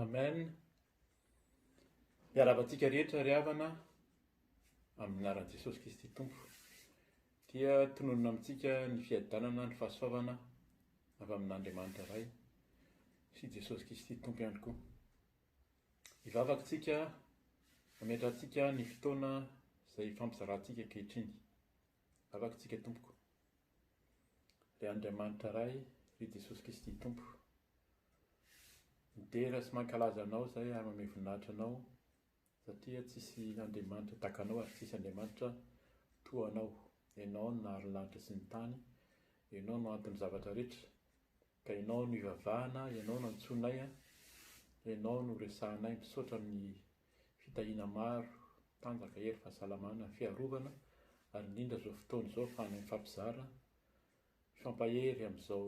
Amen. Miarahaba antsika rehetra ry havana amin'ny anaran'i Jesosy Kristy Tompo. Dia tononina amintsika ny fiadanana, ny fahasoavana avy amin'Andriamanitra Ray sy Jesosy Kristy Tompo ihany koa. Hivavaka tsika hametrantsika ny fotoana izay hifampizarantsika ankehitriny. Vavaka tsika tompoko. Ry Andriamanitra Ray, ry Jesosy Kristy Tompo. Midera sy mankalaza Anao izahay ary manome voninahitra Anao satria tsisy Andriamanitra tahaka Anao ary tsisy Andriamanitra toa Anao. Ianao no nahary ny lanitra sy ny tany, Ianao no anton'ny zavatra rehetra. Ka Ianao no ivavahana, Ianao no antsoinay, Ianao no resahanay. Misaotra amin'ny fitahiana maro, tanjaka, hery, fahasalamana, fiarovana ary indrindra izao fotoana izao ahafahanay mifampizara, mifampahery amin'izao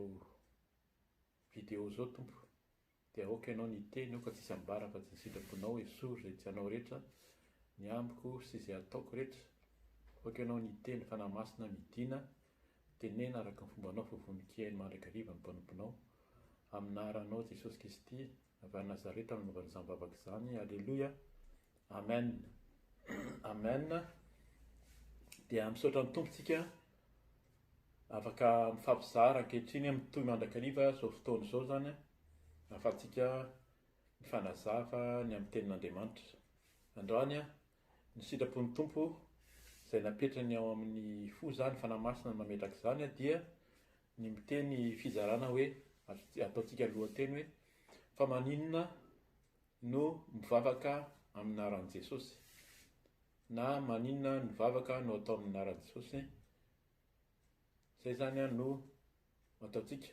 video izao Tompo. Dia aoka Ianao ny hiteny, aoka tsisy ambara afa-tsy ny sitraponao, esory izay tsy anao rehetra, ny amiko sy izay ataoko rehetra. Aoka Ianao ny hiteny, Fanahy Masina midina, mitenena araka ny fombanao fa vonon-kihaino mandrakariva ny mpanomponao. Amin'ny anaranao Jesosy Kristy, Avy any Nazareta no nanaovana izany vavaka izany. Aleloia. Amen. Amen. Dia misaotra ny Tompo tsika afaka mifampizara ankehitriny mitohy mandrakariva izao fotoana izao izany ahafahantsika mifanazava ny amin'ny tenin'Andriamanitra. Androany ny sitrapon'ny Tompo izay napetrany ao amin'ny fo izany, Fanahy Masina no mametraka izany dia ny miteny fizarana hoe, ataontsika lohateny hoe, fa maninona no mivavaka amin'ny anaran'i Jesosy? Na maninona ny vavaka no atao amin'ny anaran'i Jesosy? Izay izany no ataontsika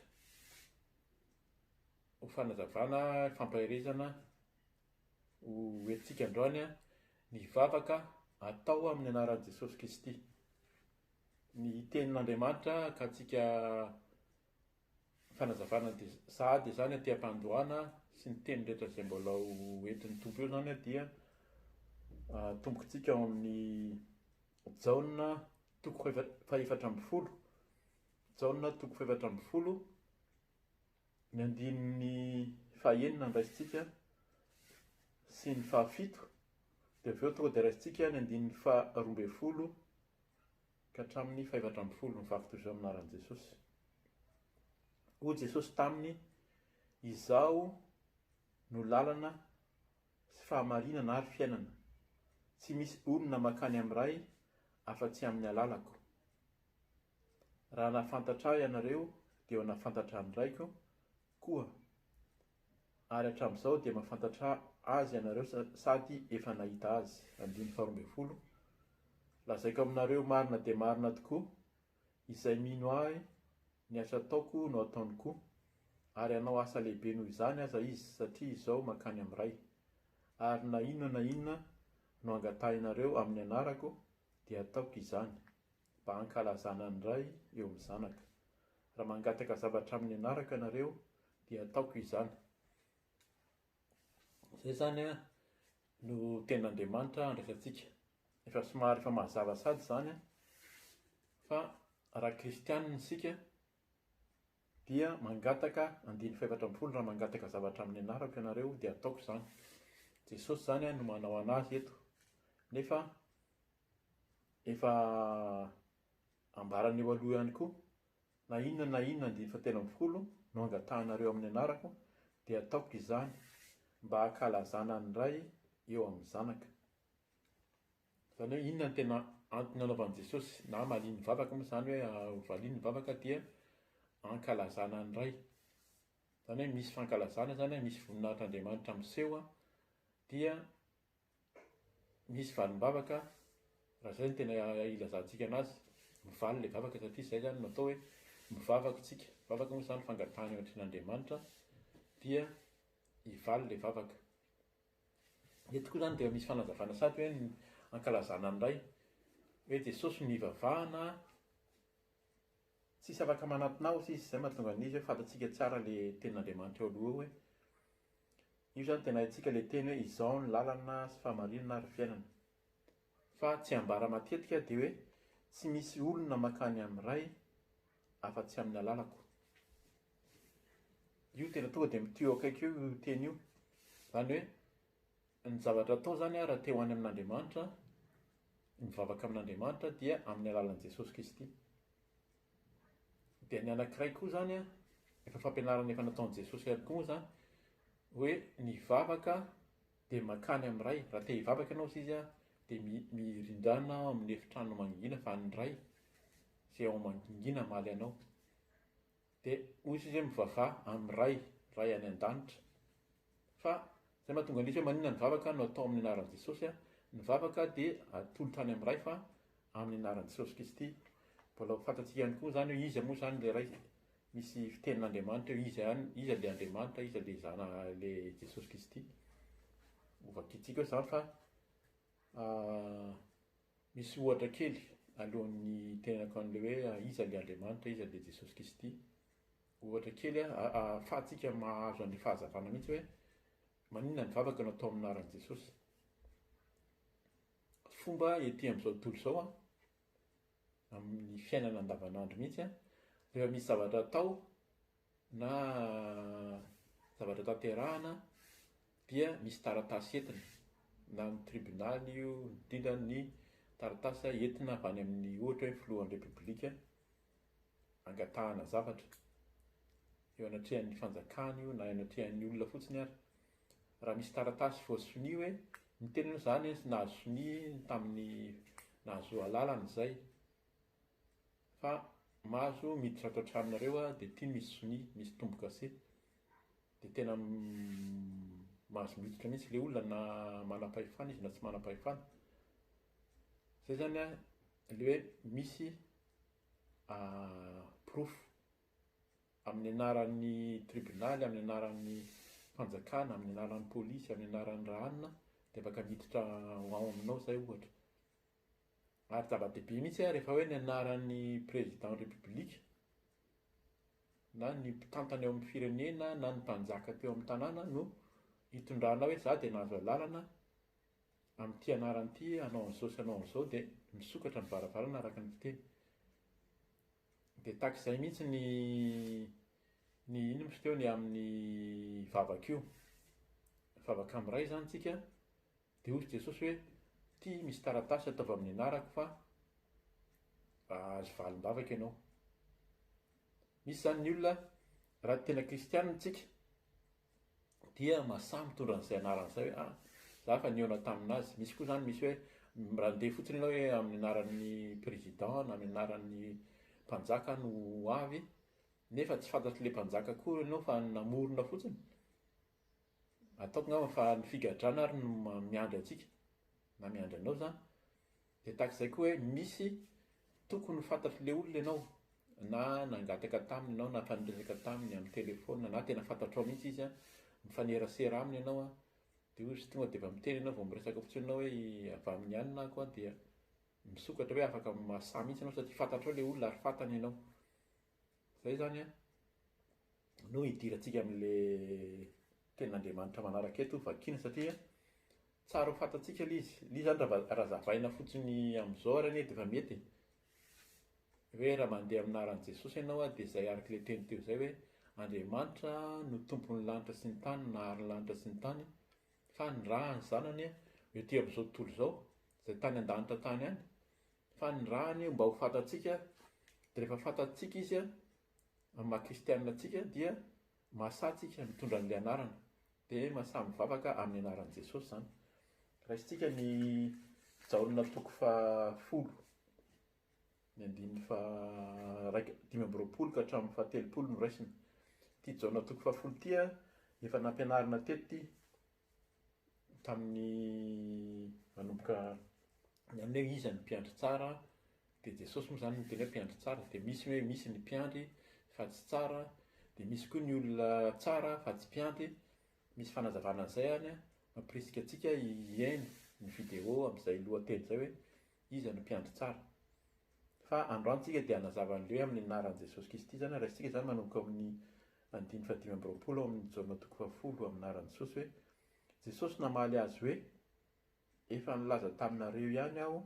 ho fanazavana, fampaherezana ho entintsika androany ny vavaka atao amin'ny anaran'i Jesosy Kristy. Ny tenin'Andriamanitra ka antsika fanazavana dia sahady izany aty am-pandohana sy ny teny rehetra izay mbola ho entin'ny Tompo eo izany dia atombokintsika ao amin'ny Jaona toko fahefatra ambin'ny folo. Jaona toko fahefatra ambin'ny folo, ny andininy fahenina no raisintsika sy ny fahafito, dia avy eo tonga dia raisintsika ny andininy faha 12 ka hatramin'ny fahefatra ambin'ny folo. Mivaky toy izao amin'ny anaran'i Jesosy. Hoy Jesosy taminy, Izaho no lalana sy fahamarinana ary fiainana. Tsy misy olona mankany amin'ny Ray afa-tsy amin'ny alalako. Raha nahafantatra Ahy ianareo, dia ho nahafantatra ny Raiko koa, ary hatramin'izao dia mahafantatra Azy ianareo sady efa nahita Azy. Andininy faha 12. Lazaiko aminareo marina dia marina tokoa, izay mino Ahy, ny asa ataoko no ataony koa, ary hanao asa lehibe noho izany aza izy, satria Izaho mankany amin'ny Ray. Ary na inona na inona no angatahinareo amin'ny anarako, dia hataoko izany, mba hankalazana ny Ray eo amin'ny Zanaka. Raha mangataka zavatra amin'ny anarako ianareo, dia hataoko izany. Izay izany no tenin'Andriamanitra andraisantsika. Efa somary efa mazava sady izany fa raha kristianina isika dia mangataka, andininy fahefatra ambin'ny folo, raha mangataka zavatra amin'ny anarako ianareo dia hataoko izany. Jesosy izany no manao an'azy eto. Nefa efa ambarany eo aloha ihany koa, na inona na inona andininy fahatelo ambin'ny folo no angatahanareo amin'ny anarako dia hataoko izany mba hankalazana ny Ray eo amin'ny Zanaka. Izany hoe inona no tena antony nanaovan'i Jesosy na hamaliany ny vavaka moa izany hoe hovaliany ny vavaka dia hankalazana ny Ray. Izany hoe misy fankalazana izany, misy voninahitr'Andriamanitra miseho dia misy valim-bavaka, raha izay no tena ilazantsika anazy, mivaly ilay vavaka satria izay izany no atao hoe mivavaka isika. Vavaka moa izany fangatahana eo anatrehan'Andriamanitra dia hivaly ilay vavaka. Eto koa izany dia misy fanazavana sady hoe ny ankalazana ny Ray, hoe Jesosy no ivavahana, tsisy afaka manatona ahy hozy izy, izay mahatonga an'izy hoe fantatsika tsara ilay tenin'Andriamanitra eo aloha eo hoe Io izany tena haintsika ilay teny hoe izao ny lalana sy fahamarinana ary fiainana. Fa tsy ambara matetika dia hoe tsy misy olona makany amin'ny Ray afa-tsy amin'ny alalako. Io tena tonga dia mitohy eo akaiky eo io teny io. Izany hoe ny zavatra atao izany raha te ho any amin'Andriamanitra, mivavaka amin'Andriamanitra dia amin'ny alalan'i Jesosy Kristy. Dia ny anankiray koa izany, efa fampianarana efa nataon'i Jesosy ihany koa moa izany, hoe ny vavaka dia mankany amin'ny Ray. Raha te hivavaka ianao hozy izy dia mirindrana ao amin'ny efitrano mangingina fa ny Ray izay ao mangingina hamaly anao. Dia hoy izy hoe mivavaha amin'ny Ray, Ray any an-danitra. Fa izay mahatonga an'izy hoe maninona ny vavaka no atao amin'ny anaran'i Jesosy a? Ny vavaka dia atolotra any amin'ny Ray fa amin'ny anaran'i Jesosy Kristy. Mbola ho fantatsika ihany koa izany hoe iza moa izany ilay Ray. Misy fitenin'Andriamanitra hoe iza ihany, iza ilay Andriamanitra, iza ilay Zana, ilay Jesosy Kristy. Ho vakintsika eo izany fa Misy ohatra kely alohan'ny hitenenako an'ilay hoe iza ilay Andriamanitra, iza ilay Jesosy Kristy. Ohatra kely ahafahantsika mahazo an'ilay fahazavana mihitsy hoe maninona ny vavaka no atao amin'ny anaran'i Jesosy. Fomba ety amin'izao tontolo izao, amin'ny fiainana andavanandro mihitsy, rehefa misy zavatra atao na zavatra tanterahana dia misy taratasy entina, na amin'ny tribonaly io, indrindra ny taratasy entina avy any amin'ny ohatra hoe filohan'ny repoblika angatahana zavatra eo anatrehan'ny fanjakana io na eo anatrehan'ny olona fotsiny ary. Raha misy taratasy voasonia hoe miteny aloha izany nahazo sonia tamin'ny nahazo alalana izay. Fa mahazo miditra ato an-tranonareo aho dia ity misy sonia, misy tombo-kase. Dia tena mahazo miditra mihitsy ilay olona na manam-pahefana izy na tsy manam-pahefana. Izay izany an, ilay hoe misy porofo amin'ny anaran'ny tribonaly, amin'ny anaran'ny fanjakana, amin'ny anaran'ny polisy, amin'ny anaran'ny rahanina dia afaka miditra ao aminao izay ohatra. Ary zava-dehibe mihitsy rehefa hoe ny anaran'ny président république na ny mpitantana eo amin'ny firenena na ny mpanjaka teo amin'ny tanàna no hitondranao hoe za dia nahazo alalana amin'ity anarana ity hanao an'izao sy hanao an'izao dia misokatra ny varavarana araka ny fiteny. Dia tahaka izay mihitsy ny ny inona moa izy teo ny amin'ny vavaka io. Vavaka amin'ny Ray izany tsika Dia hoy Jesosy hoe, Ity misy taratasy ataovy amin'ny anarako fa hahazo valim-bavaka ianao. Misy izany ny olona, raha tena kristianina tsika, dia mahasahy mitondra an'izay anarana izay hoe, ah, za efa nihaona tamin'azy. Misy koa izany misy hoe, raha handeha fotsiny ianao hoe amin'ny anaran'ny président na amin'ny anaran'ny mpanjaka no ho avy, nefa tsy fantatr'ilay mpanjaka akory ianao fa namorona fotsiny. Ataoko angamba fa ny figadrana ary no miandry antsika, na miandry anao izany. Dia tahaka izay koa hoe misy tokony ho fantatr'ilay olona ianao, na nangataka taminy ianao, na efa niresaka taminy amin'ny telefaonina, na tena fantatrao mihitsy izy an, mifanerasera aminy ianao an, dia hoy izy tonga dia efa miteny ianao vao miresaka fotsiny ianao hoe avy amin'ny anona aho koa dia misokatra hoe afaka mahasahy mihitsy ianao satria fantatrao ilay olona ary fantany ianao. Izay izany an. No hidirantsika amin'le tenin'Andriamanitra manaraka eto vakiana satria tsara ho fantatsika ilay izy. Ilay izy zany raha zavaina fotsiny amin'izao ary anie dia efa mety e. Hoe raha mandeha amin'ny anaran'i Jesosy ianao dia izay araka ilay teny teo izay hoe Andriamanitra no tompon'ny lanitra sy ny tany, nahary ny lanitra sy ny tany, fa nirahany zanany ho ety amin'izao tontolo izao, izay tany an-danitra tany any, fa nirahany mba ho fantatsika, dia rehefa fantatsika izy Amin'ny maha kristianina antsika dia mahasahy tsika mitondra an'ilay anarana. Dia mahasahy mivavaka amin'ny anaran'i Jesosy izany. Raisintsika ny Jaona toko fahafolo, ny andininy faha 25 ka hatramin'ny faha-30 no raisina. Ity Jaona toko fahafolo ity efa nampianarina teto ity tamin'ny nanomboka ny amin'ny hoe iza ny mpiandry tsara dia Jesosy moa izany niteny hoe mpiandry tsara dia misy hoe misy ny mpiandry fa tsy tsara dia misy koa ny olona tsara fa tsy mpiandry misy fanazavana an'izay any mampirisika antsika hihaino ny vidéo amin'izay lohateny izay hoe iza no mpiandry tsara fa androany tsika dia hanazava an'ilay hoe amin'ny anaran'i Jesosy Kristy izany raisintsika izany manomboka amin'ny Andininy fahadimy amby roapolo ao amin'ny Jaona toko fahafolo amin'ny anaran'i Jesosy hoe, Jesosy namaly azy hoe, Efa nilaza taminareo ihany Aho,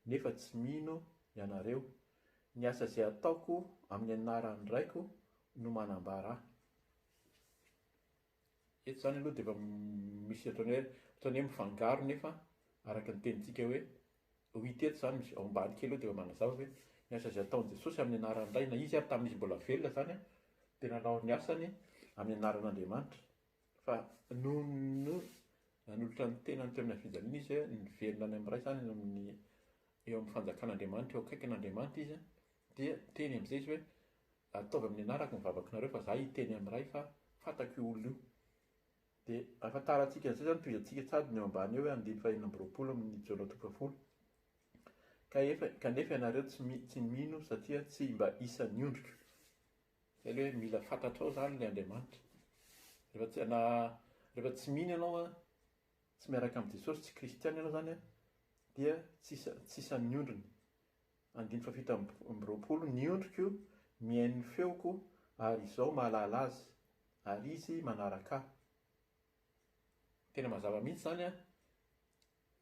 nefa tsy mino ianareo. Ny asa izay ataoko amin'ny anaran'ny Raiko no manambara Ahy. Eto izany aloha dia efa misy ohatran'ny hoe ohatran'ny hoe mifangaro nefa araka ny tenintsika hoe ho hita eto izany misy ao ambany kely eo dia efa manazava hoe ny asa izay ataon'i Jesosy amin'ny anaran'ny Ray na izy ary tamin'izy mbola velona izany dia nanao ny asany amin'ny anaran'Andriamanitra fa noho ny nanolotra ny tenany teo amin'ny hazo fijaliana izy niverina any amin'ny Ray izany any amin'ny eo amin'ny fanjakan'Andriamanitra eo akaikin'Andriamanitra izy dia niteny amin'izay izy hoe Ataovy amin'ny anarako ny vavakinareo fa za hiteny amin'ny Ray fa fantako io olona io. Dia ahafantarantsika an'izay izany tohizantsika tsady ny eo ambany eo hoe andininy faha 26 amin'ny Jaona toko fahafolo. Ka efa, kanefa ianareo tsy mi, tsy mino satria tsy mba isan'ny ondriko. Izay ilay hoe mila fantatrao izany ilay Andriamanitra. Rehefa tsy, na, rehefa tsy mino ianao an, tsy miaraka amin'i Jesosy, tsy kristiana ianao izany an, dia tsy isa, tsy isan'ny ondriny. Andininy fahafito amby 20, Ny ondriko mihaino ny feoko, ary izaho mahalala azy, ary izy manaraka ahy. Tena mazava mihitsy izany an!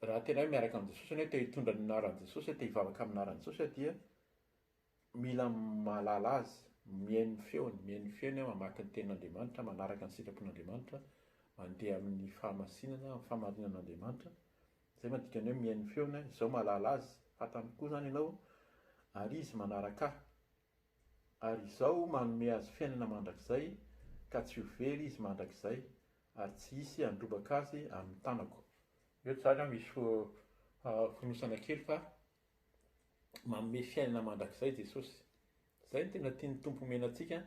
Raha tena hoe miaraka amin'i Jesosy ianao, te hitondra ny anaran'i Jesosy, te hivavaka amin'ny anaran'i Jesosy dia mila mahalala azy, mihaino ny feony, mihaino ny feony, mamaky ny tenin'Andriamanitra, manaraka ny sitrapon'Andriamanitra, mandeha amin'ny fahamasinana, amin'ny fahamarinan'Andriamanitra. Izay no dikany hoe mihaino ny feony, izaho mahalala azy, fantany koa izany ianao, ary izy manaraka ahy. Ary izaho manome azy fiainana mandrakizay, ka tsy ho very izy mandrakizay, ary tsy hisy handrobaka azy amin'ny tanako. Eto izany misy fonosana kely fa manome fiainana mandrakizay Jesosy. Izay no tena tian'ny Tompo omena antsika,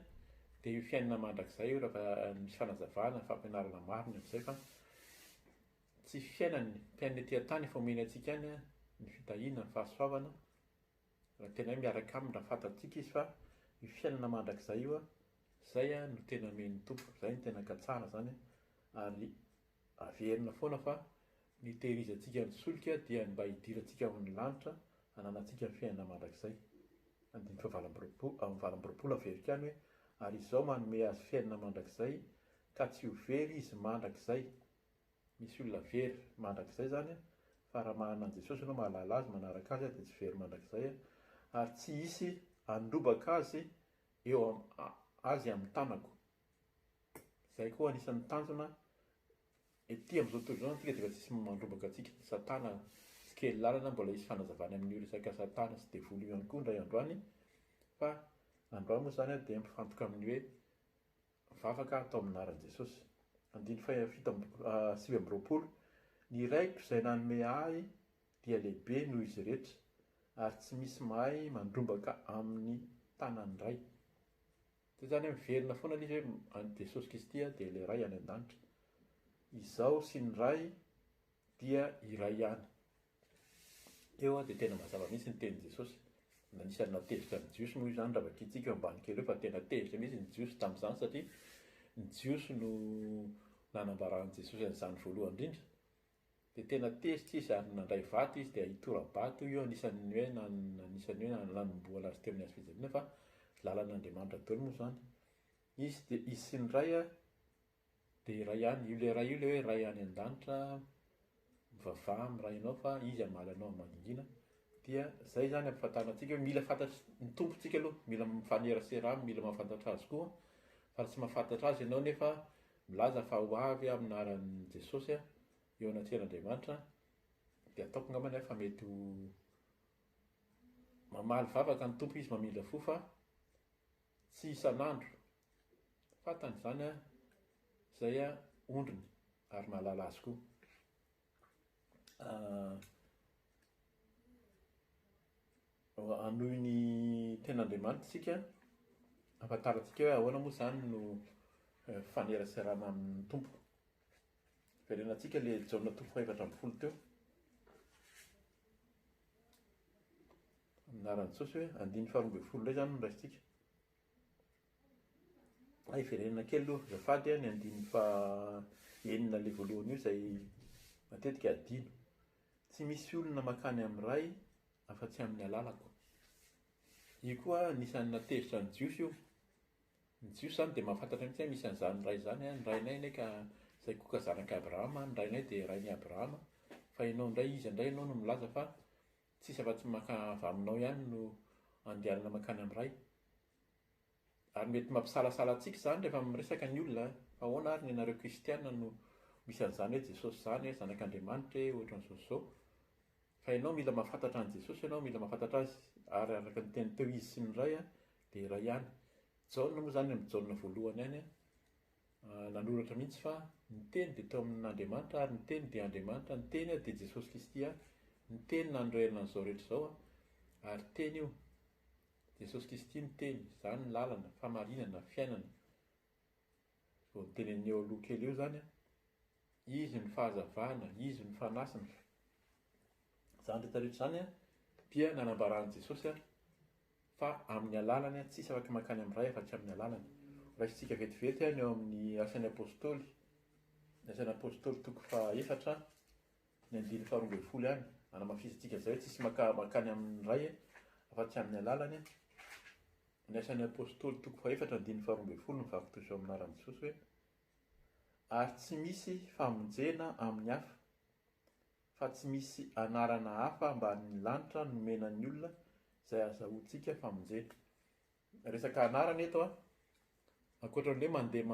dia io fiainana mandrakizay io rehefa misy fanazavana, fampianarana maro ny amin'izay fa tsy fiainany, fiainana ety an-tany efa omeny antsika ihany ny fitahiana, ny fahasoavana, raha tena hoe miaraka aminy, raha fantatsika izy fa io fiainana mandrakizay io, izay no tena omen'ny Tompo, izay no tena katsahana izany ary averina foana fa ny hitehirizantsika ny solika dia ny mba hidirantsika ao amin'ny lanitra hananantsika ny fiainana mandrakizay. Andininy fahavalo amby 20, 28 averiko ihany hoe ary izao manome azy fiainana mandrakizay ka tsy ho very izy mandrakizay. Misy olona very mandrakizay izany fa raha manana an'i Jesosy ianao mahalala azy manaraka azy dia tsy very mandrakizay ary tsy hisy handrobaka azy eo azy amin'ny tanako. Izay koa anisan'ny tanjona ety amin'izao tontolo izao antsika dia efa tsisy mandrobaka antsika. Satana tsy kely lalana mbola hisy fanazavana amin'io resaka satana sy devoly io ihany koa indray andro any fa androany moa izany dia mifantoka amin'ny hoe vavaka atao amin'ny anaran'i Jesosy. Andininy faha fito amby 29, Ny Raiko izay nanome ahy dia lehibe noho izy rehetra, ary tsy misy mahay mandrombaka amin'ny tanan'ny Ray. Dia izany hoe miverina foana ilay izy hoe an'i Jesosy Kristy dia ilay Ray any an-danitra. Izaho sy ny Ray dia iray ihany. Teo dia tena mazava mihitsy ny tenin'i Jesosy. Anisan'ny nahatezitra ny Jiosy moa io izany raha vakintsika eo ambany kely eo fa tena tezitra mihitsy ny Jiosy tamin'izany satria ny Jiosy no nanambaran'i Jesosy an'izany voalohany indrindra. Dia tena tezitra izy ary nandray vato izy dia hitora-bato, io anisan'ny hoe anisan'ny hoe nanombohana azy teo amin'ny hazo fijaliana fa lalan'Andriamanitra daholo moa izany. Izy dia izy sy ny Ray dia iray ihany, io ilay Ray io ilay hoe Ray any an-danitra, mivavaha amin'ny Rainao fa izy hamaly anao amin'ny mangingina. Dia izay izany ampifantarina antsika hoe mila fantatry ny Tompo tsika aloha, mila mifanerasera aminy, mila mahafantatra azy koa, fa raha tsy mahafantatra azy ianao nefa Milaza fa ho avy amin'ny anaran'i Jesosy eo anatrehan'Andriamanitra dia ataoko angambany aho fa mety ho mamaly vavaka ny Tompo izy mamindra fo fa tsy isan'andro. Fantany izany izay ondriny ary mahalala azy koa. Hanohy ny tenin'Andriamanitra isika, hahafantarantsika hoe ahoana moa izany no fifaneraserana amin'ny Tompo. Verenantsika ilay Jaona toko faha-14 teo. Amin'ny anaran'i Jesosy hoe andininy faha-12 indray izany no raisintsika. Hay verenana kely aloha azafady ny andininy faha-6 ilay voalohany io izay matetika adino. Tsy misy olona mankany amin'ny Ray afa-tsy amin'ny alalako. Io koa anisan'ny nahatezitra ny Jiosy io. Ny Jiosy izany dia mahafantatra mihitsy hoe misy an'izany Ray izany, ny rainay anie ka izay koa ka zanak'i Abrahama, ny rainay dia rain'i Abrahama, fa ianao indray iza indray ianao no milaza fa tsisy afa-tsy maka avy aminao ihany no andehanana mankany amin'ny Ray. Ary mety mampisalasala antsika izany rehefa miresaka ny olona, fa ahoana ary ny anareo kristiana no misy an'izany hoe Jesosy izany e, zanak'Andriamanitra e, ohatran'izao sy izao. Fa ianao mila mahafantatra an'i Jesosy ianao, mila mahafantatra Azy, ary araka ny teny teo Izy sy ny Ray dia iray ihany. Jaona moa izany amin'ny Jaona voalohany any nanoratra mihitsy fa ny Teny dia teo amin'Andriamanitra ary ny Teny dia Andriamanitra, ny Teny dia Jesosy Kristy, ny Teny nanorenana an'izao rehetra izao ary Teny io. Jesosy Kristy no Teny, Izaho no lalana, fahamarinana, fiainana. Vao noteneniny eo aloha kely eo izany an. Izy no fahazavana, Izy no fanasina. Izany rehetra rehetra izany an, dia nanambaran'i Jesosy an, fa amin'ny alalany an, tsisy afaka mankany amin'ny Ray afa-tsy amin'ny alalany. Raisintsika vetivety an, ny eo amin'ny Asan'ny Apostoly, ny Asan'ny Apostoly toko fahaefatra, Ny andininy faharoa ambin'ny folo ihany, anamafisantsika izay hoe tsisy maka mankany amin'ny Ray afa-tsy amin'ny alalany. Ny Asan'ny Apostoly toko fahefatra andininy faharoa ambin'ny folo mivaky toy izao amin'ny anaran'i Jesosy hoe, Ary tsy misy famonjena amin'ny hafa, fa tsy misy anarana hafa ambanin'ny lanitra nomena ny olona izay ahazahoantsika famonjena. Resaka anarana eto an, ankoatra ny hoe mandeha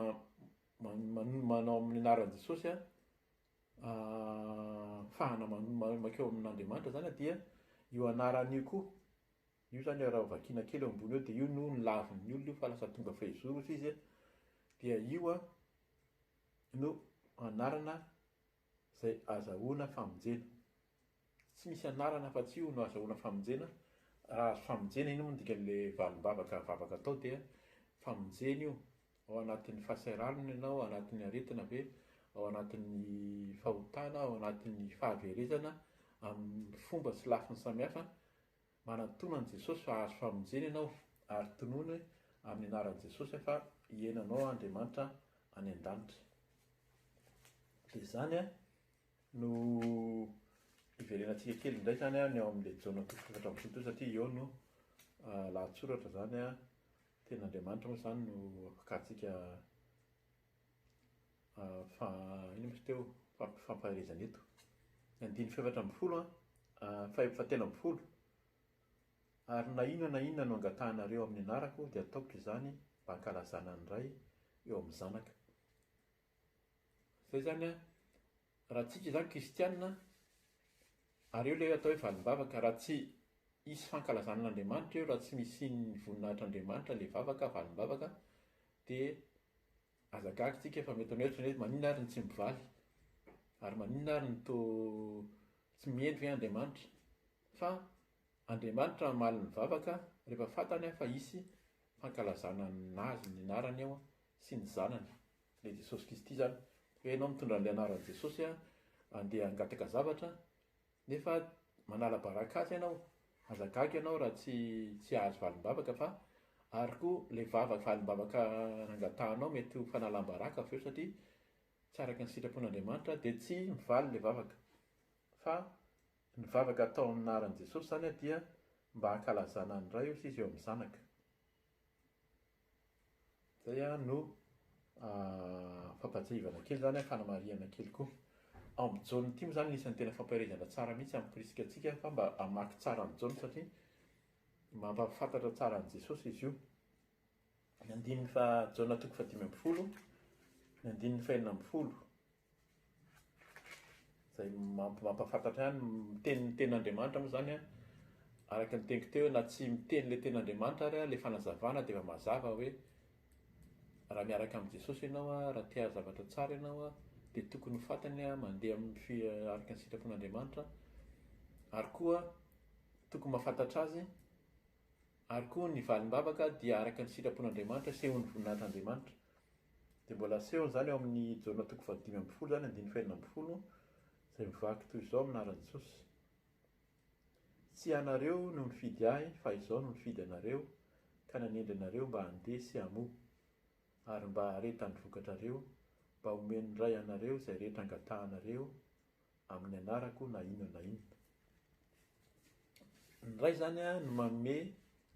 manao amin'ny anaran'i Jesosy an, Ahafahana mankeo amin'Andriamanitra izany dia io anarana io koa, io izany raha vakiana kely eo ambony eo dia io no nolavin'ny olona io fa lasa tonga fehizoro ozy izy dia io no anarana izay azahoana famonjena. Tsy misy anarana afa-tsy io no azahoana famonjena, raha azo famonjena iny moa no dikan'ilay valim-bavaka vavaka atao dia famonjena io, ao anatin'ny fahasahiranana ianao, ao anatin'ny aretina ve, ao anatin'ny fahotana, ao anatin'ny fahaverezana amin'ny fomba sy lafiny samihafa, manatona an'i Jesosy fa hahazo famonjena ianao ary tonony amin'ny anaran'i Jesosy fa hiaina anao Andriamanitra any an-danitra. Dia izany an. No hiverenantsika kely indray izany ny ao amin'ilay Jaona toko faha 14 teo satria eo no lahatsoratra izany tenin'Andriamanitra moa izany no afakantsika fa inona moa izy teo fampaherezana eto. Ny andininy fahefatra ambin'ny folo fahatelo ambin'ny folo ary na inona na inona no angatahanareo amin'ny anarako dia ataoko izany mba hankalazana ny Ray eo amin'ny Zanaka. Zay zany an, raha tsika izany kristianina, ary eo ilay atao hoe valim-bavaka, raha tsy hisy fankalazana an'Andriamanitra eo, raha tsy misy ny voninahitr'Andriamanitra ilay vavaka, valim-bavaka, dia aza gaga tsika fa mety mieritreritra hoe maninona ary no tsy mivaly, ary maninona ary no toa tsy mihendry ve Andriamanitra? Fa Andriamanitra hamaly ny vavaka rehefa fantany fa hisy fankalazana an'Azy, ny anarany eo sy ny Zanany, ilay Jesosy Kristy izany. Hoe ianao mitondra an'ilay anaran'i Jesosy handeha hangataka zavatra nefa manala baraka azy ianao, aza gaga ianao raha tsy tsy hahazo valim-bavaka fa ary koa ilay vavaka valim-bavaka nangatahanao mety ho fanalam-baraka avy eo satria tsy araka ny sitrapon'Andriamanitra dia tsy mivaly ilay vavaka fa Ny vavaka atao amin'ny anaran'i Jesosy izany dia mba hankalazana ny Ray hoy izy eo amin'ny Zanaka. Izay no fampahatsiahivana kely izany, fanamarihana kely koa. Ao amin'ny Jaona ity moa izany anisan'ny tena fampaherezana tsara mihitsy hamporisika antsika fa mba hamaky tsara an'i Jaona satria mampahafantatra tsara an'i Jesosy izy io. Ny andininy faha Jaona toko faha 15, ny andininy faha 16. Izay mampahafantatra ihany miteny ny tenin'Andriamanitra moa izany an, araka ny teniko teo na tsy miteny ilay tenin'Andriamanitra ary ilay fanazavana dia efa mazava hoe raha miaraka amin'i Jesosy ianao an, raha te hahazo zavatra tsara ianao an, dia tokony ho fantany an, mandeha amin'ny fi- araka ny sitrapon'Andriamanitra ary koa tokony mahafantatra azy ary koa ny valim-bavaka dia araka ny sitrapon'Andriamanitra, asehon'ny voninahitr'Andriamanitra. Dia mbola asehony izany ao amin'ny Jaona toko faha 15 izany, andininy faha 16, izay mivaky toy izao amin'ny anaran'i Jesosy, Tsy ianareo no nifidy ahy, fa izaho no nifidy anareo, ka nanendry anareo mba handeha sy hamoa, ary mba haharetan'ny vokatrareo, mba homen'ny Ray anareo izay rehetra angatahanareo amin'ny anarako na inona na inona. Ny Ray izany no manome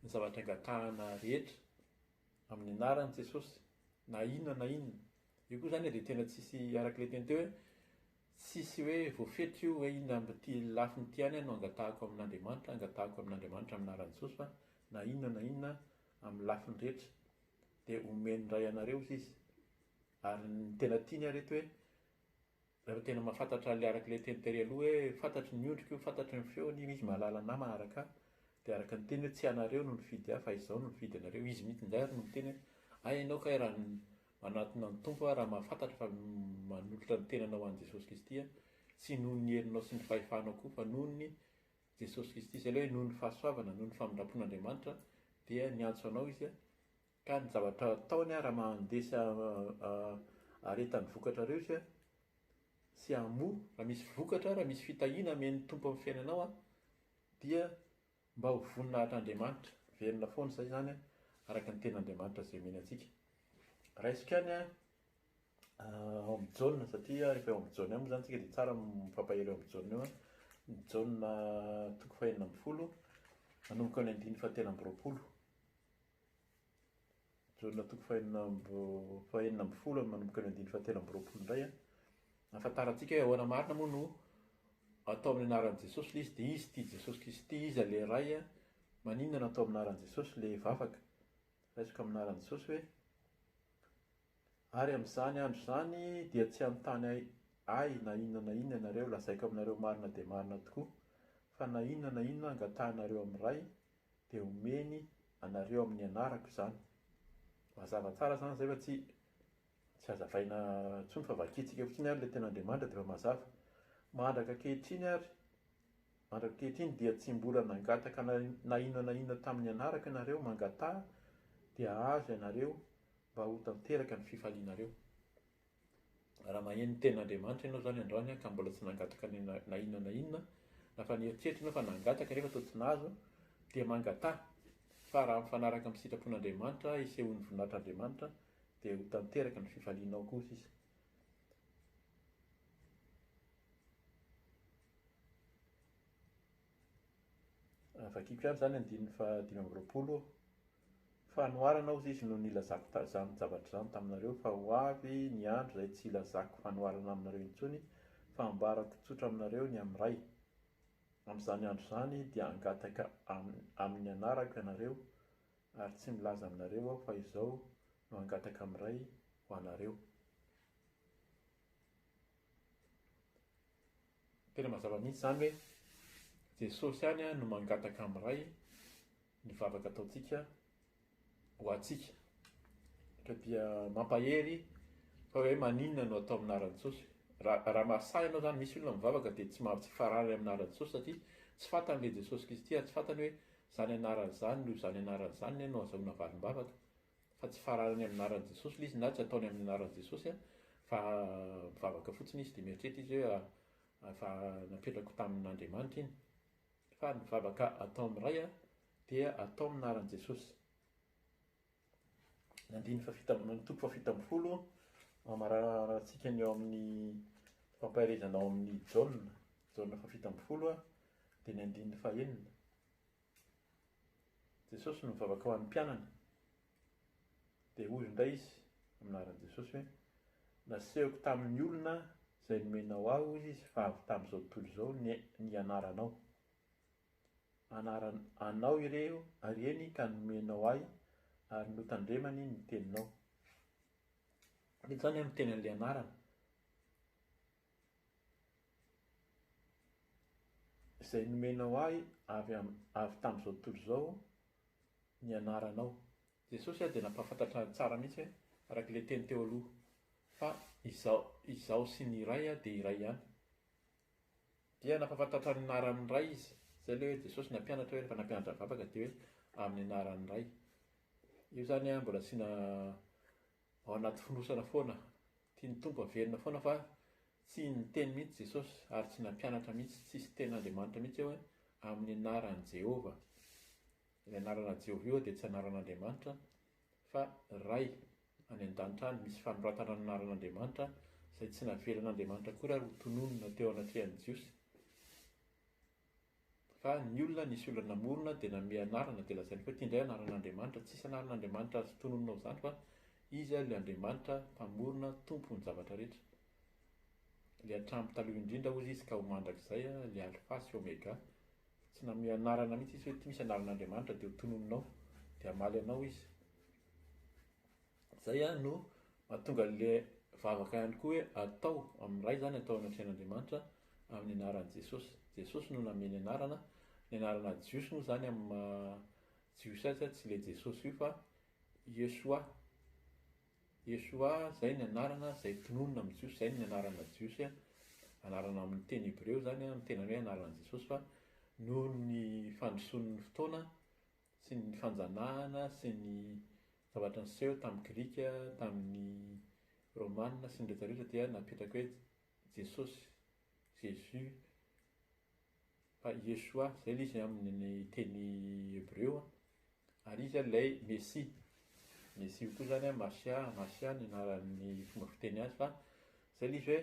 ny zavatra angatahana rehetra amin'ny anaran'i Jesosy na inona na inona. Io koa izany dia tena tsisy araka ilay teny teo hoe tsisy hoe voafetra io hoe inona amin'ity lafiny ity ihany no angatahako amin'Andriamanitra, angatahako amin'Andriamanitra amin'ny anaran'i Jesosy fa na inona na inona amin'ny lafiny rehetra. Dia omen'ny Ray anareo hozy izy. Ary ny tena tiany ary eto hoe rehefa tena mahafantatra an'ilay araka ilay teny tery aloha hoe fantatry ny ondriko io, fantatry ny feony io, izy mahalala namana araka ahy. Dia araka ny teny hoe tsy ianareo no nifidy ahy fa izaho no nifidy anareo. Izy mihitsy indray ary no miteny hoe hay ianao kay raha manatona ny Tompo aho raha mahafantatra fa manolotra ny tenanao ho an'i Jesosy Kristy aho, tsy noho ny herinao sy ny fahefanao koa fa noho ny Jesosy Kristy. Izay ilay hoe noho ny fahasoavana, noho ny famindram-pon'Andriamanitra dia niantso anao Izy ka ny zavatra ataony raha mandeha sy aharetan'ny vokatrareo Izy sy hamoa, raha misy vokatra, raha misy fitahiana amen'ny Tompo amin'ny fiainanao dia mba ho voninahitr'Andriamanitra. Velona foana izay izany araka ny tenin'Andriamanitra izay omeny antsika. Raisiko ihany ao amin'ny Jaona satria rehefa eo amin'ny Jaona ihany moa izany tsika dia tsara mifampahery eo amin'ny Jaona eo. Ny Jaona toko fahenina ambin'ny folo manomboka ny andininy fahatelo amby roapolo. Jaona toko fahenina amby fahenina ambin'ny folo manomboka ny andininy fahatelo amby roapolo indray. Ahafantarantsika hoe ahoana marina moa no atao amin'ny anaran'i Jesosy ilay izy dia izy ity Jesosy Kristy iza ilay Ray maninona no atao amin'ny anaran'i Jesosy ilay vavaka. Raisiko amin'ny anaran'i Jesosy hoe Ary amin'izany andro izany dia tsy hanontany Ahy na inona na inona ianareo, lazaiko aminareo marina dia marina tokoa, fa na inona na inona angatahinareo amin'ny Ray, dia homeny anareo amin'ny anarako izany. Mazava tsara izany izay fa tsy tsy hazavaina intsony fa vakintsika fotsiny ary ilay tenin'Andriamanitra dia efa mazava. Mandraka ankehitriny ary, mandraka ankehitriny dia tsy mbola nangataka na inona na inona tamin'ny anarako ianareo, mangataha dia hahazo ianareo mba ho tanteraka ny fifalianareo. Raha maheno ny tenin'Andriamanitra ianao izany androany ka mbola tsy nangataka na inona na inona, na fa nieritreritra ianao fa nangataka nefa toa tsy nahazo, dia mangataha fa raha mifanaraka amin'ny sitrapon'Andriamanitra, hisehoan'ny voninahitr'Andriamanitra, dia ho tanteraka ny fifalianao koa sisa. Vakiko ihany izany andininy faha 25. Fanoharana hozy izy no nilazako izany zavatra izany taminareo, fa ho avy ny andro izay tsy hilazako fanoharana aminareo intsony, fa hambarako tsotra aminareo ny amin'ny Ray. Amin'izany andro izany dia hangataka amin'ny anarako ianareo, ary tsy milaza aminareo aho fa izao no hangataka amin'ny Ray ho anareo. Tena mazava mihitsy izany hoe Jesosy ihany no mangataka amin'ny Ray ny vavaka ataontsika ho antsika. Ka dia mampahery fa hoe maninona no atao amin'ny anaran'i Jesosy. Raha raha mahasahy ianao izany, misy olona mivavaka dia tsy maha tsy farany amin'ny anaran'i Jesosy satria tsy fantany ilay Jesosy Kristy ary tsy fantany hoe izany anarana izany no izany anarana izany no azahoana valim-bavaka. Fa tsy fararany amin'ny anaran'i Jesosy ilay izy na tsy ataony amin'ny anaran'i Jesosy fa mivavaka fotsiny izy dia mieritreritra izy hoe efa napetrako tamin'Andriamanitra iny. Fa ny vavaka atao amin'ny Ray dia atao amin'ny anaran'i Jesosy. Ny andininy fahafito amby, ny toko fahafito ambin'ny folo, amaranantsika ny ao amin'ny fampaherezana ao amin'ny Jaona, Jaona fahafito ambin'ny folo, dia ny andininy fahenina. Jesosy no mivavaka ho an'ny mpianany. Dia hoy indray izy amin'ny anaran'i Jesosy hoe, Nasehoko tamin'ny olona izay nomenao ahy, hoy izy, fa avy tamin'izao tontolo izao ny ny anaranao. Anaran anao ireo ireny ka nomenao ahy ary notandremany ny teninao. Eto izany aho miteny an'ilay anarana. Izay nomenao ahy avy avy tamin'izao tontolo izao ny anaranao. Jesosy dia nampahafantatra tsara mihitsy hoe, araka ilay teny teo aloha, fa izaho, izaho sy ny Ray dia iray ihany. Dia nampahafantatra ny anaran'ny Ray izy. Izay ilay hoe Jesosy nampianatra hoe rehefa nampianatra vavaka dia hoe amin'ny anaran'ny Ray. Io izany mbola asiana ao anaty fonosana foana. Tian'ny Tompo averina foana fa tsy niteny mihitsy Jesosy ary tsy nampianatra mihitsy, tsisy tenin'Andriamanitra mihitsy eo hoe amin'ny anaran'i Jehovah. Ilay anarana Jehovah io dia tsy anaran'Andriamanitra fa Ray any an-danitra any, misy fanoratana ny anaran'Andriamanitra izay tsy navelan'Andriamanitra akory ary ho tononina teo anatrehan'ny Jiosy. Fa ny olona, nisy olona namorona dia nanome anarana dia lazainy koa ity indray anaran'Andriamanitra, tsisy anaran'Andriamanitra azo tononina ao izany fa Izy ilay Andriamanitra mpamorona tompon'ny zavatra rehetra. Ilay hatramin'ny taloha indrindra hozy Izy ka ho mandrakizay, ilay Alfa sy Omega. Tsy nanome anarana mihitsy Izy hoe ity misy anaran'Andriamanitra dia ho tononinao dia hamaly anao Izy. Izay no mahatonga an'ilay vavaka ihany koa hoe atao amin'ny Ray izany, atao anatrehan'Andriamanitra amin'ny anaran'i Jesosy. Jesosy no nameny anarana, ny anarana jiosy moa izany amin'ny maha jiosy azy tsy ilay Jesosy io fa Yeshua. Yeshua izay ny anarana izay tononina amin'ny jiosy, izay ny anarana jiosy, anarana amin'ny teny hebreo izany no tena hoe anaran'i Jesosy fa noho ny fandrosoan'ny fotoana sy ny fanjanahana sy ny zavatra niseho tamin'ny Grika, tamin'ny Romana sy ny rehetra rehetra dia napetraka hoe Jesosy, Jésus, fa Yeshua, izay ilay izy amin'ny teny hebreo, ary izy ilay Mesia. Mesia io koa izany, Masia, Masia ny anaran'ny fomba fiteny azy fa izay ilay izy hoe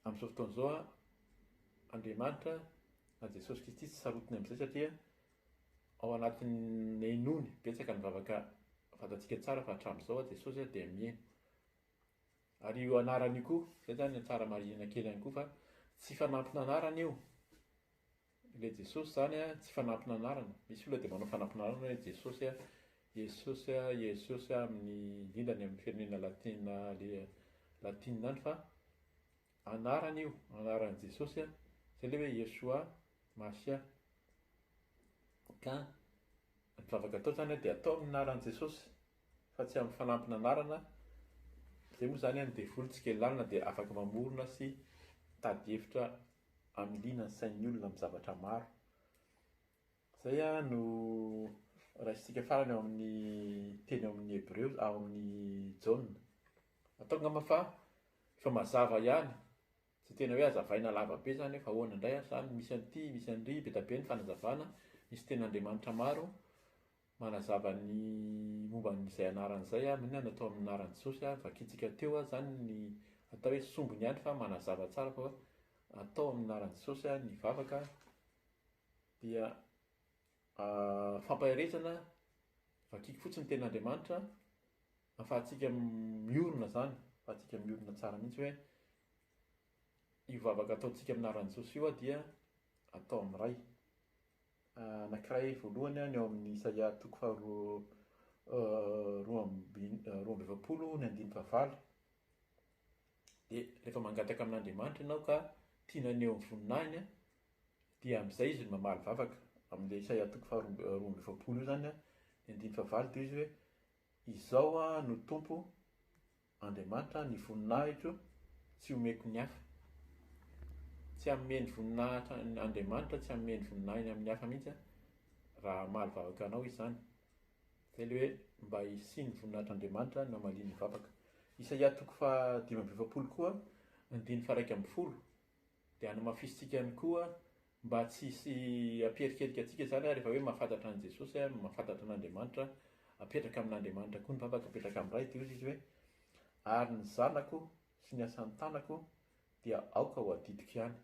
amin'izao fotoana izao Andriamanitra na Jesosy Kristy tsy sarotiny amin'izay satria Ao anatin'ny henoiny, betsaka ny vavaka fantatsika tsara fa hatramin'izao Jesosy dia miheno. Ary io anarana io koa, izay zany ny tsara marihina kely ihany koa fa tsy fanampin'anarana io. Ilay Jesosy zany tsy fanampin'anarana. Misy olona dia manao fanampin'anarana hoe Jesosy, Jesosy, Jesosy amin'ny indrindra any amin'ny firenena latina latina any fa anarana io, anaran'i Jesosy, izay ilay hoe Yeshua Masia. Ka ny vavaka atao izany dia atao amin'ny anaran'i Jesosy fa tsy amin'ny fanampin'anarana. Izay moa izany ny devoly tsy kely lalana dia afaka mamorona sy mitady hevitra hamiliana ny sain'ny olona amin'ny zavatra maro. Izay no raisintsika farany ao amin'ny teny ao amin'ny Hebreo, ao amin'ny Jaona. Ataoko angamba fa efa mazava ihany Tsy tena hoe hazavaina lava be zany hoe fa ahoana indray ary zany, misy an'ity, misy an'ry, be dia be ny fanazavana, misy tenin'Andriamanitra maro manazava ny momba an'izay anarana izay, inona no atao amin'ny anaran'i Jesosy, vakintsika teo aza zany ny atao hoe sombiny ihany fa manazava tsara fa atao amin'ny anaran'i Jesosy ny vavaka dia fampaherezana, vakiko fotsiny ny tenin'Andriamanitra ahafahantsika miorina zany, ahafahantsika miorina tsara mihitsy hoe Io vavaka ataontsika amin'ny anaran'i Jesosy io dia atao amin'ny Ray. Anankiray voalohany ny ao amin'ny Isaia toko faharoa 42 ny andininy fahavalo. Dia rehefa mangataka amin'Andriamanitra ianao ka tiana haneho ny voninahiny dia amin'izay izy no mamaly vavaka. Amin'ilay Isaia toko faharoa 42 io izany ny andininy fahavalo dia izy hoe Izao no Tompo Andriamanitra, ny voninahitro tsy omeko ny hafa. Tsy hanome ny voninahitra Andriamanitra tsy hanome ny voninahiny amin'ny hafa mihitsy raha hamaly vavaka anao izy izany. Izay ilay hoe mba hisian'ny voninahitr'Andriamanitra no hamaliany ny vavaka. Isaia toko faha 45 koa, andininy faha 11. Dia hanamafisintsika ihany koa mba tsy hisy hampierikerika antsika izany rehefa hoe mahafantatra an'i Jesosy, mahafantatra an'Andriamanitra, apetraka amin'Andriamanitra koa ny vavaka, apetraka amin'ny Ray, dia hoy izy hoe, ary ny zanako sy ny asan'ny tanako dia aoka ho adidiko ihany.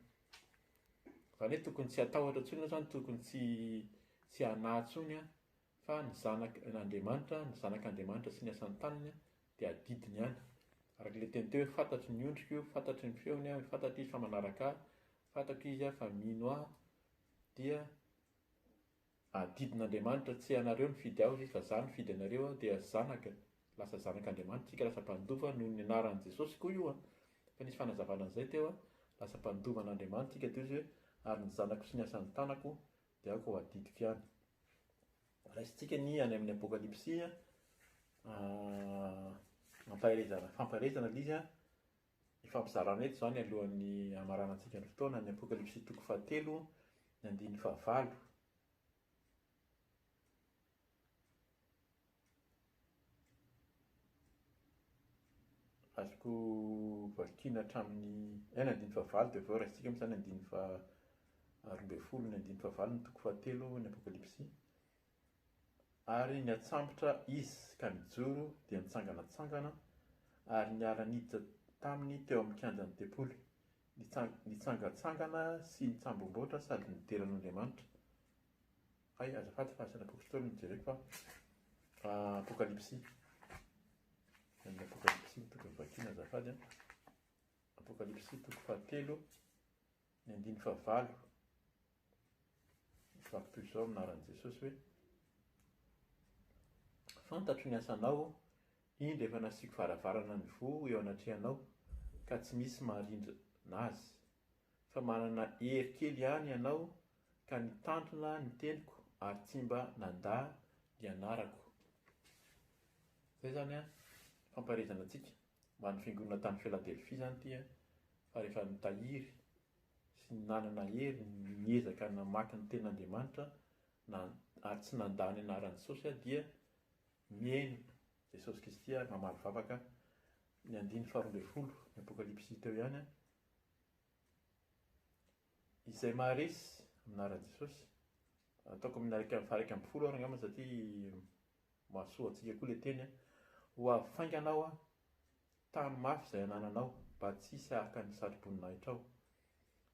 Izany hoe tokony tsy hatahotra intsony ianao izany, tokony tsy tsy hanahy intsony fa ny zanak' Andriamanitra, ny zanak'Andriamanitra sy ny asan'ny tanany dia adidiny ihany. Araka ilay teny teo hoe fantatro ny ondriko, fantatro ny feony, fantatro izy fa manaraka ahy, fantako izy fa mino ahy, dia adidin'Andriamanitra, tsy ianareo nifidy ahy hozy izy fa za nifidy anareo, dia zanaka, lasa zanak'Andriamanitra isika, lasa mpandova noho ny anaran'i Jesosy koa io an, efa nisy fanazavana an'izay teo an, lasa mpandova an'Andriamanitra isika, dia hozy hoe ary ny zanako sy ny asan'ny tanako dia aoka ho adidiko ihany. Raisintsika ny any amin'ny Apokalypsy, ampaherezana, fampaherezana ilay izy, ifampizarana eto izany alohan'ny hamaranantsika ny fotoana, ny Apokalypsy toko fahatelo, ny andininy fahavalo. Azoko vakiana hatramin'ny eh, ny andininy fahavalo dia avy eo raisintsika moa izany ny andininy faha 12, ny andininy fahavalo ny toko fahatelo ny Apokalypsy. Ary niatsambotra izy ka nijoro dia nitsanganatsangana ary niara-niditra taminy teo amin'ny kianjan'ny tempoly. Nitsangantsangana sy nitsambomboatra sady nidera an'Andriamanitra. Hay, azafady fa asan'ny apostoly no jereko fa Apokalypsy. Ny Apokalypsy no tokony vakiana azafady an. Apokalypsy toko fahatelo, ny andininy fahavalo. Mivaky toy izao amin'ny anaran'i Jesosy hoe Fantatro ny asanao. Indro efa nasiako varavarana nivoha eo anatrehanao, ka tsy misy maharindrina azy. Fa manana hery kely ihany ianao ka nitandrina ny teniko ary tsy mba nandà ny anarako. Izay izany an, fampaherezana antsika ho an'ny fiangonana tany Filadelfia izany ity an, fa rehefa nitahiry sy nanana hery niezaka namaky ny tenin'Andriamanitra na ary tsy nandà ny anaran'i Jesosy dia mihaino Jesosy Kristy ary mamaly vavaka ny andininy faharoa ambin'ny folo ny Apokalypsy teo ihany an. Izay maharesy amin'ny anaran'i Jesosy. Ataoko amin'ny iraika faha-11 ary angamba satria mahasoa antsika koa ilay teny. Ho avy faingana aho, tano mafy izay anananao mba tsy hisy haka ny satroboninahitra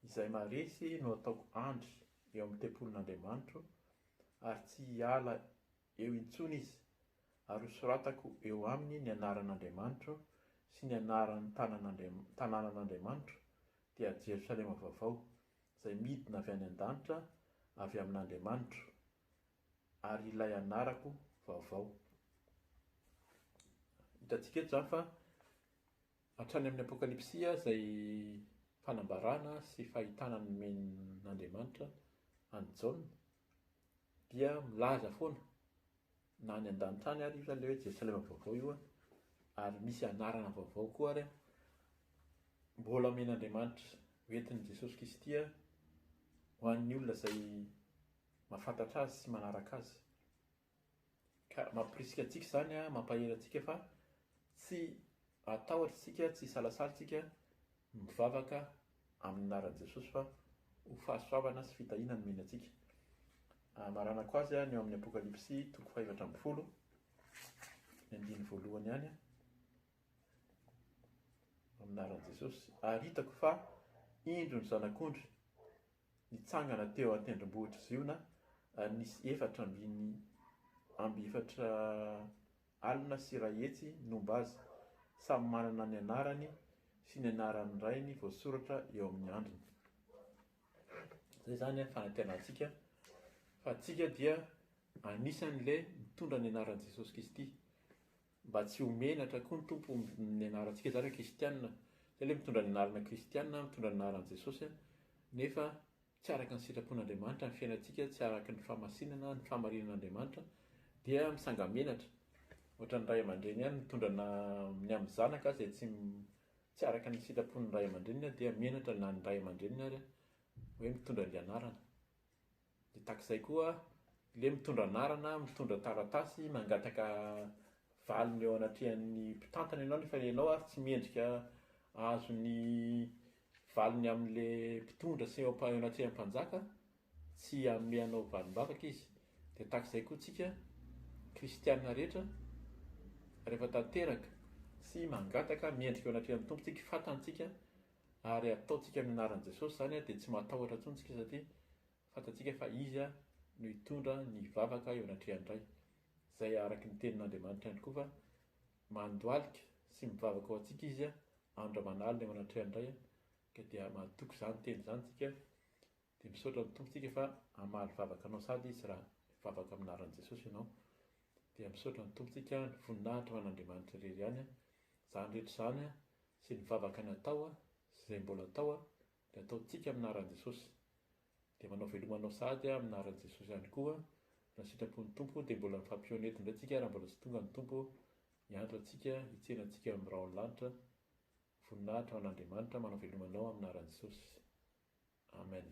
Izay maharesy no ataoko andry eo amin'ny tempolin'Andriamanitro ary tsy hiala eo intsony izy, ary hosoratako eo aminy ny anaran'Andriamanitro sy ny anaran'ny tanànan'Andriamanitro, dia Jerosalema vaovao, izay midina avy any an-danitra avy amin'Andriamanitro, ary ilay anarako vaovao. Hitantsika eto izany fa hatrany amin'ny Apokalypsy izay fanambarana sy fahitana nomen'Andriamanitra an'i Jaona dia milaza foana na any an-danitra any ary io izany ilay hoe Jerosalema vaovao io ary misy anarana vaovao koa ary mbola omen'Andriamanitra hoentin'i Jesosy Kristy ho an'ny olona izay mahafantatra azy sy manaraka azy. Ka mampirisika antsika izany, mampahery antsika fa tsy hatahotra isika, tsy hisalasala isika mivavaka amin'ny anaran'i Jesosy fa ho fahasoavana sy fitahiana nomeny antsika. Amaranako azy ny eo amin'ny Apokalypsy toko faha-14, ny andininy voalohany ihany. Amin'ny anaran'i Jesosy. Ary hitako fa indro ny zanak'ondry nitsangana teo an-tendrombohitr'i Ziona ary nisy efatra ambiny amby efatra alina sy iray hetsy nomba azy, samy manana ny anarany sy ny anaran'ny rainy voasoratra eo amin'ny andriny. Izay izany ny fanantenantsika fa antsika dia anisan'ilay mitondra ny anaran'i Jesosy Kristy. Mba tsy ho menatra koa ny Tompo ny anarantsika izany hoe kristiana. Izay ilay mitondra ny anarana kristiana, mitondra ny anaran'i Jesosy nefa tsy araka ny sitrapon'Andriamanitra ny fiainantsika, tsy araka ny fahamasinana, ny fahamarinan'Andriamanitra dia misanga-menatra. Ohatran'ny ray aman-dreny ihany mitondra na ny amin'ny zanaka izay tsy tsy araka ny sitrapon'ny ray aman-dreniny dia menatra na ny ray aman-dreniny ary hoe mitondra ilay anarana. Dia tahak'izay koa ilay mitondra anarana, mitondra taratasy, mangataka valiny eo anatrehan'ny mpitantana ianao nefa ianao ary tsy mendrika hahazo ny valiny amin'ilay mpitondra sy eo anatrehan'ny mpanjaka, tsy hanome anao valim-bavaka izy. Dia tahak'izay koa tsika kristiana rehetra rehefa tanteraka sy mangataka mendrika eo anatrehan'ny Tompo tsika, fatantsika ary ataontsika amin'ny anaran'i Jesosy izany dia tsy matahotra intsony tsika satria fantatsika fa Izy no hitondra ny vavaka eo anatrehan'ny Ray, izay araka ny tenin'Andriamanitra ihany koa fa mandohalika sy mivavaka ho antsika Izy andro aman'alina eo anatrehan'ny Ray, ka dia matoky izany teny izany tsika, dia misaotra ny Tompo tsika fa hamaly vavaka anao sady Izy raha mivavaka amin'ny anaran'i Jesosy ianao, dia misaotra ny Tompo tsika, ny voninahitra ho an'Andriamanitra irery ihany, izany rehetra izany sy ny vavaka natao sy izay mbola atao dia ataontsika amin'ny anaran'i Jesosy. Dia manao veloma anao sahady aho amin'ny anaran'i Jesosy ihany koa. Raha sitrapon'ny Tompo dia mbola mifampihaona eto indray tsika raha mbola tsy tonga ny Tompo hiantso antsika, hitsena antsika eo amin'ny rahon'ny lanitra. Voninahitra ho an'Andriamanitra, manao veloma anao amin'ny anaran'i Jesosy. Amen.